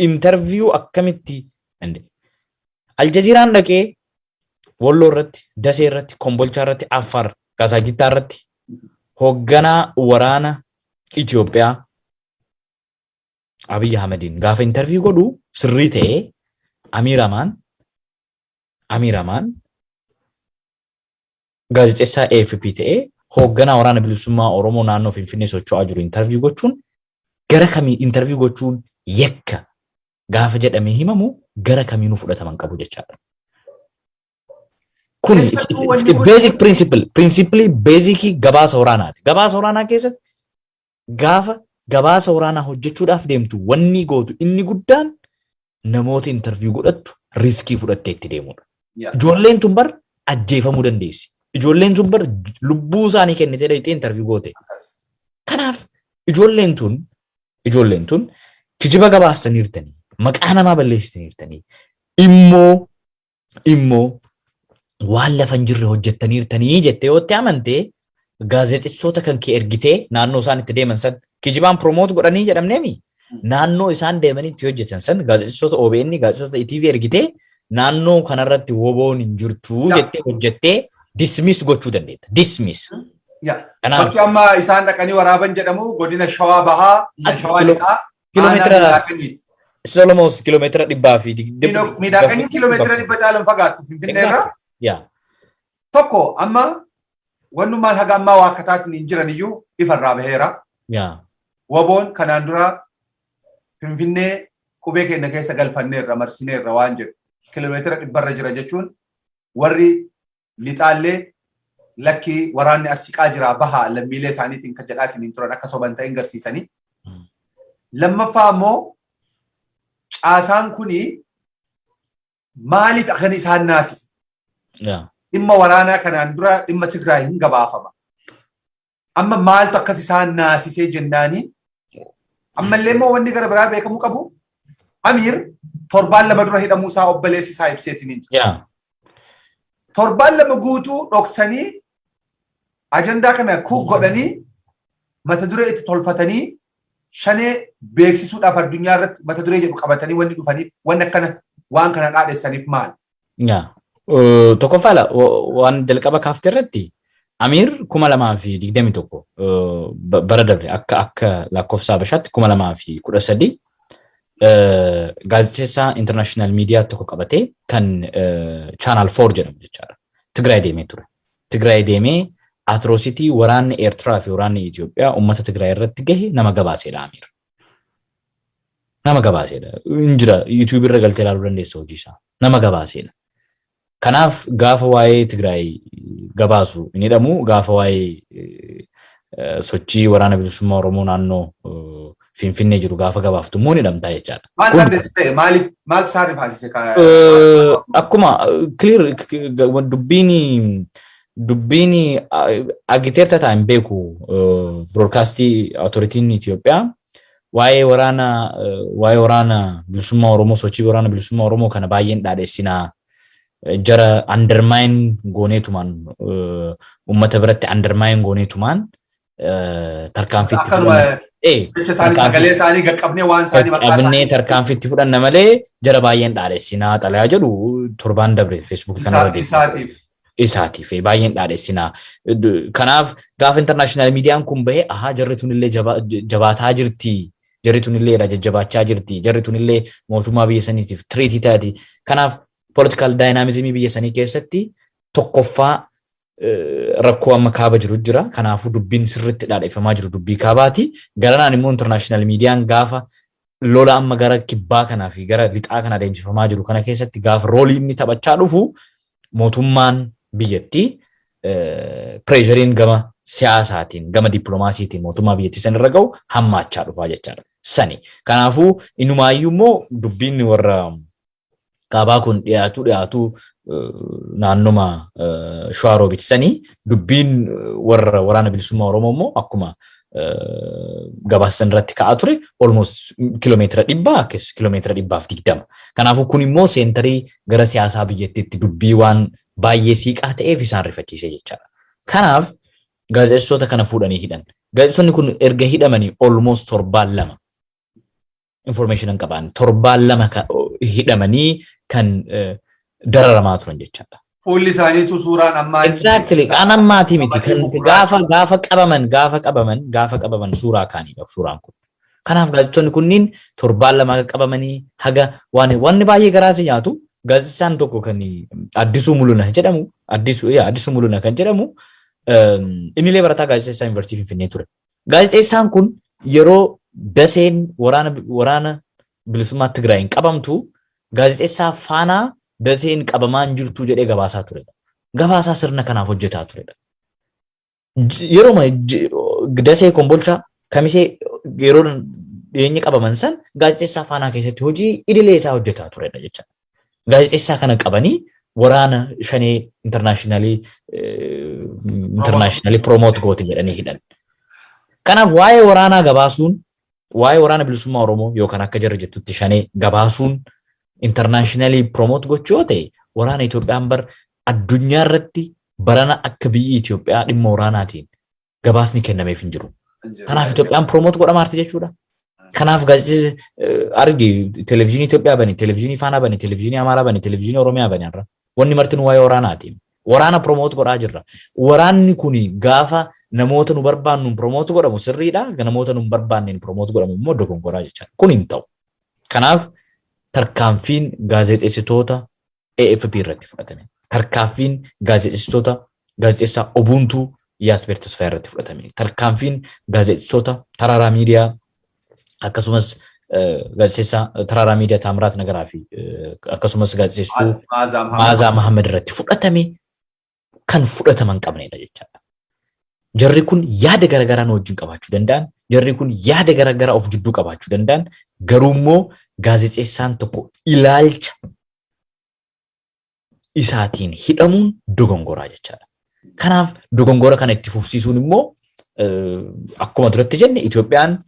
interview akkamitti Aljaziiraan dhaqee Walloo irratti, Dasee irratti, Kombolchaa irratti, Affaar, Kasaagittaa irratti hoogganaa waraana Itoophiyaa Abiy Ahmediin gaafa interview godhu, sirrii ta'ee Amiir Amaan gaazexeessaa AFP ta'ee hoogganaa Waraana Bilisummaa Oromoo naannoo Finfinnee socho'aa jiru interview gochuun gara kamii, interview gochuun yakka gaafa jedhamee himamu, gara kamiinuu fudhataman qabu jechaadha. Kun basic principle, principle basic gabaasa waraanaati. Gabaasa waraanaa keessatti gaafa gabaasa waraanaa hojjechuudhaaf deemtu, wanni gootu inni guddaan namoota interview godhattu risk fudhattee itti deemudha. Ijoolleen tun bar ajjeefamuu dandeessi. Ijoolleen tun bar lubbuu isaanii kennitee dhaqxee interview goote. Kanaaf ijoolleen tun kijiba gabaastaniirtanii, maqaa namaa balleessitaniirtanii, immoo waan lafa hin jirre hojjettaniirtanii jettee yoo itti amantee, gaazexeessota kan kee ergitee naannoo isaan itti deeman san kijibaan promote godhanii jedhamneemi. Naannoo isaan deemanii itti hojjetan san gaazexeessota OBN, gaazexeessota ETV ergitee, naannoo kanarratti WBOn hin jirtu jettee hojjettee dismiss gochuu dandeetta. Dismiss. Bakki amma isaan dhaqanii waraaban jedhamu godina Shawaa Bahaa, Shawaa Lixaa, Kiiloomeetira Solomos kiiloomeetira 120. Miidhaqanii kiiloomeetira 100 caalan fagaattu Finfinnee irraa. Tokko, amma wannummaan haga ammaa waakkataatiin hin jiran iyyuu ifarraa baheera. WBOn kanaan dura Finfinnee qubee keenya keessa galfanneerra, marsineerra waan jedhu, kiiloomeetira 100rra jira jechuun, warri lixaallee lakkii, waraanni as siqaa jira, bahaa lammiilee isaaniitiin kan jedhaatiin hin turan akka soban ta'in garsiisanii. Lammaffaa immoo caasaan kuni maaliif akkan isaan naasise? Dhimma waraanaa kanaan dura dhimma Tigraay hin gabaafama. Amma maaltu akkas isaan naasisee jennaanii, ammallee immoo wanni gara biraa beekamuu qabu, Amiir torbaan 2 dura hidhamuu isaa obboleessi isaa ibseetiin hin jira. Torbaan 2 guutuu dhoksanii ajandaa kana kuuk godhanii, mata duree itti tolfatanii, Shanee beeksisuudhaaf addunyaa irratti mata duree jedhu qabatanii wanni dhufaniif, wanni akkana waan kana dhaadhessaniif maali? Tokkoffaa, waan jalqaba kaafte irratti, Amiir 2021, bara dabre, akka lakkoofsa Habashaatti 2013, gaazexeessaa international media tokko qabatee kan Channel 4 jedhamu jechaadha. Tigraay deemee ture. Tigraay deemee atrocity waraanni Eertiraa fi waraanni Itoophiyaa uummata Tigraay irratti gahe nama gabaaseedha Amiir. Nama gabaaseedha. Hin jira, YouTube irra galtee ilaaluu dandeessa hojii isaa. Nama gabaaseedha. Kanaaf gaafa waa'ee Tigraay gabaasu hin hidhamu, gaafa waa'ee sochii Waraana Bilisummaa Oromoo naannoo Finfinnee jiru gaafa gabaaftu immoo ni hidhamtaa jechaadha. Maal dandeessi ta'e, maaliif, maaltu isaan rifaasise? Akkuma clear dubbiin agiteerta ta'a hin beeku, broadcastii authoritiin Itoophiyaa waa'ee Waraana Bilisummaa Oromoo, sochii Waraana Bilisummaa Oromoo kana baay'een dhaadheessinaa, jara undermine gooneetumaan, uummata biratti undermine gooneetumaan tarkaanfii itti fudhanna. Jecha isaanii, sagalee isaanii qaqqabnee, waan isaanii maqaa isaanii tarkaanfii itti fudhanna malee jara baay'een dhaadheessinaa xalayaa jedhu torbaan dabre Feesbuukii kanarra. Isaatiif. Isaatiif baay'een dhaadheessinaa. Kanaaf gaafa international miidiyaan kun bahee, ahaa, jarri tunillee jabaataa jirti. Jarri tunillee jajjabaachaa jirti. Jarri tunillee mootummaa biyya saniitiif threat taati. Kanaaf political dynamism biyya sanii keessatti tokkoffaa Rakkoo amma kaaba jiru jira. Kanaafuu dubbiin sirriitti dhaadheeffamaa jiru dubbii kaabaati. Garanaan immoo international miidiyaan gaafa lola amma gara kibbaa kanaa fi gara lixaa kana adeemsifamaa jiru kana keessatti gaafa roolii inni taphachaa dhufu, mootummaan biyyattii pressureiin gama siyaasaatiin, gama dippiloomaasiitiin mootummaa biyyattii san irra ga'u hammaachaa dhufaa jechaadha. Sani. Kanaafuu inumaayyuu immoo dubbiin warra kaabaa kun dhiyaatu naannoma Shawaa sanii, dubbiin warra Waraana Bilisummaa Oromoo immoo akkuma gabaasa irratti ka'aa ture almost kiiloomeetira 100, kiiloomeetira 120. Kanaafuu kun immoo centerii gara siyaasaa biyyattiitti dubbii waan baay'ee siiqaa ta'eef isaan rifachiise jechaadha. Kanaaf gaazexeessitoota kana fuudhanii hidhan. Gaazexeessonni kun erga hidhamanii almost torbaan 2, information hin qaban, torbaan 2 hidhamanii kan dararamaa turan jechaadha. Fuulli isaaniitu suuraan ammaa. Exactly. Kan ammaatii miti. Kan gaafa qabaman suuraa kaaniidha suuraan kun. Kanaaf gaazexeessonni kunniin torbaan 2 haga qabamanii haga waan wanni baay'ee garaa si nyaatu, gaazexeessaan tokko kan Addisuu Muluna jedhamu, Addisuu yaa Addisuu Muluna kan jedhamu, innillee barataa gaazexeessaa Yuunivarsiitii Finfinnee ture. Gaazexeessaan kun yeroo Daseen Waraana Bilisummaa Tigraayin qabamtu gaazexeessaa Faanaa Daseen qabamaa hin jirtu jedhee gabaasaa turedha. Gabaasaa sirna kanaaf hojjetaa turedha. Yeroo Dasee, Kombolchaa, Kamisee yeroo dhiyeenya qabaman san gaazexeessaa Faanaa keessatti hojii idilee isaa hojjetaa turedha jechaadha. Gaazexeessaa kana qabanii waraana shanee internationally promote gooti jedhanii hidhan. Kanaaf waa'ee waraanaa gabaasuun, waa'ee Waraana Bilisummaa Oromoo yookaan akka jarri jettutti shanee gabaasuun internationally promote gochuu yoo ta'e, waraana Itoophiyaan bar addunyaa irratti barana akka biyyi Itoophiyaa dhimma waraanaatiin gabaasni kennameef hin jiru. Kanaaf Itoophiyaan promote godhamaarti jechuudha. Kanaaf gaazexee argi, televezyiinii Itoophiyaa bani, televezyiinii Faanaa bani, televezyiinii Amaaraa bani, televezyiinii Oromiyaa bani, har'a. Wanni martinuu waa'ee waraanaati. Waraana promote godhaa jirra. Waraanni kuni gaafa namoota nu barbaannuun promote godhamu sirriidha. Namoota nu hin barbaanneen promote godhamu immoo dogongoraa jechaadha. Kun hin ta'u. Kanaaf tarkaanfiin gaazexeessitoota AFP irratti fudhatame, tarkaanfiin gaazexeessitoota gaazexeessaa Obuuntuu Yaasbeer Tasfaayee irratti fudhatame, tarkaanfiin gaazexeessitoota Taraaraa Miidiyaa, akkasumas gaazexeessaa Taraaraa Miidiyaa Taamiraat Nagaraa fi akkasumas gaazexeessituu Maazaa Mahammad irratti fudhatame kan fudhataman hin qabnedha jechaadha. Jarri kun yaada garaagaraa nu wajjin qabaachuu danda'an, jarri kun yaada garaagaraa of jidduu qabaachuu danda'an, garuu immoo gaazexeessaan tokko ilaalcha isaatiin hidhamuun dogongoraa jechaadha. Kanaaf dogongora kana itti fufsiisuun immoo akkuma duratti jenne Itoophiyaan